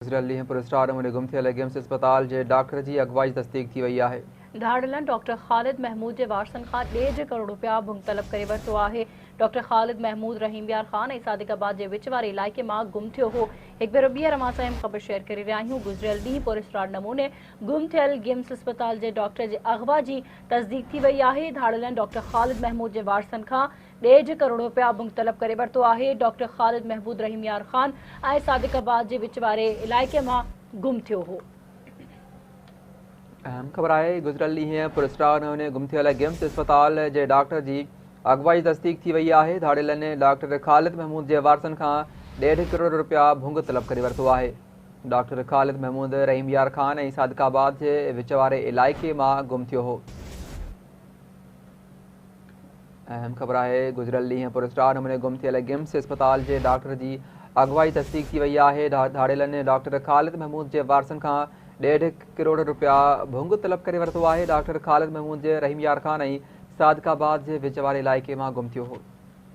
گذريل ڏينهن پراسرار نموني گم ٿيل گمس اسپتال جي ڊاڪٽر جي اغوا جي تصديق ٿي وئي آهي. ڌاڙيلن ڊاڪٽر خالد محمود جي وارثن کان ڏيڍ ڪروڙ رپيا ڀنگ طلب ڪري ورتو آهي. ڊاڪٽر خالد محمود رحيم يار خان ۽ صادق آباد جي وچ واري علائقي مان گم ٿيو هو. هڪ ڀيرو ٻيهر اوهان سان اهم خبر شيئر ڪري رهيا آهيون. گذريل ڏينهن پراسرار نموني گم ٿيل گمس اسپتال جي ڊاڪٽر جي اغوا جي تصديق ٿي وئي آهي. ڌاڙيلن ڊاڪٽر خالد محمود جي وارثن کان ڏيڍ ڪروڙ رپيا ڀنگ طلب ڪري ورتو آهي. ڊاڪٽر خالد محمود رحيم يار خان ۽ صادق آباد جي وچ واري علائقي مان گم ٿيو هو. اهم خبر آهي گذريل ڏينهن پراسرار نموني گم ٿيل گمس اسپتال جي ڊاڪٽر جي اغوا جي تصديق ٿي وئي آهي. ڌاڙيلن ڊاڪٽر خالد محمود جي وارثن کان ڏيڍ ڪروڙ رپيا ڀنگ طلب ڪري ورتو آهي. ڊاڪٽر خالد محمود رحيم يار خان ۽ صادق آباد جي وچ واري علائقي مان گم ٿيو هو. اهم خبر آهي گذريل ڏينهن پراسرار نموني گم ٿيل گمس اسپتال جي ڊاڪٽر جي اغوا جي تصديق ٿي وئي آهي. ڌاڙيلن ڊاڪٽر خالد محمود جي وارثن کان ڏيڍ ڪروڙ رپيا ڀنگ طلب ڪري ورتو آهي. ڊاڪٽر خالد محمود جي رحيم يار خان ۽ صادق آباد جي وچ واري علائقي مان گم ٿيو هو.